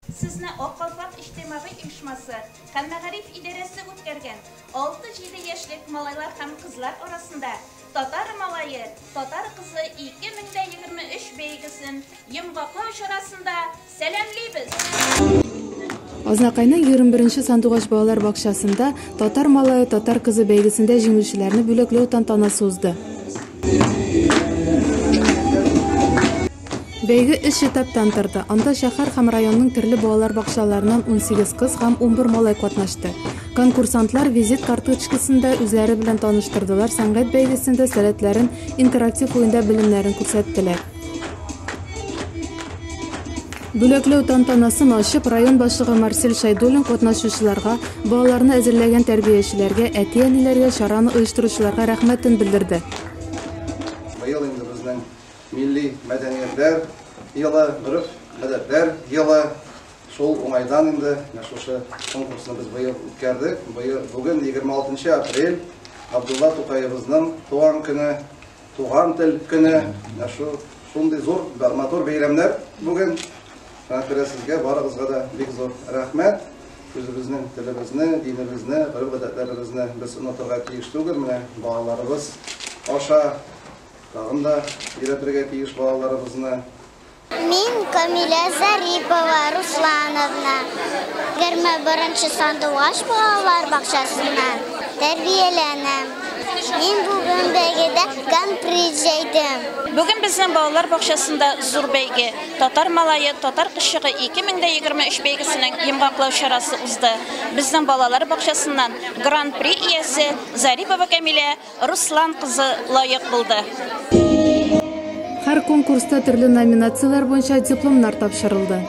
Сезне Ак калфак иҗтимагый оешмасы һәм мәгариф идарәсе үткәргән алты-җиде яшьлек малайлар һәм кызлар арасында Татар малае, татар кызы 2023 бәйгесен йомгаклау чарасында сәламлибез! Азнакайның 21 нче Сандугач балалар бакчасында Татар малае, татар кызы бәйгесендә җиңүчеләрне бүләкләү тантанасы узды. Бәйге өч этаптан торды. Анда шәһәр һәм районның төрле балалар бакчаларыннан 18 кыз һәм 11 малай катнашты. Конкурсантлар визит карточкасында үзләре белән таныштырдылар, сәнгать бәйгесендә сәләтләрен, интерактив уенда белемнәрен күрсәттеләр. Бүләкләү тантанасын ачып, район башлыгы Марсель Шәйдуллин катнашучыларга, балаларны әзерләгән тәрбиячеләргә, әти-әниләргә, чараны оештыручыларга рәхмәтен белдерде. Быел инде безнең милли мәдәниятләр елы, гореф-гадәтләр елы. Шул уңайдан инде менә шушы конкурсны без быел үткәрдек. Быел бүген 26 апрель Габдулла Тукаебызның туган көне, туган тел көне. Менә шу шундый зур матур бәйрәмнәр бүген. Шуңа күрә сезгә барыгызга да бик зур рәхмәт. Үзебезнең телебезне, динебезне, гореф-гадәтләребезне без онытырга тиеш түгел. Менә балаларыбыз аша тагын да өйрәтергә тиеш балаларыбызны. Мин Камилә Зарипова Руслановна, 21 Сандугач балалар бакчасыннан тәрбияләнәм. Мин бүген бәйгедә гран-при җәйдем. Бүген безнең балалар бакчасында зур бәйге, Татар малае, татар кызчыгы 2023 бәйгесенең йомгаклау чарасы узды. Безнең балалар бакчасыннан гран-при иясе Зарипова Камилә Руслан кызы лаек булды. Һәр конкурста төрле номинацияләр буенча дипломнар тапшырылды.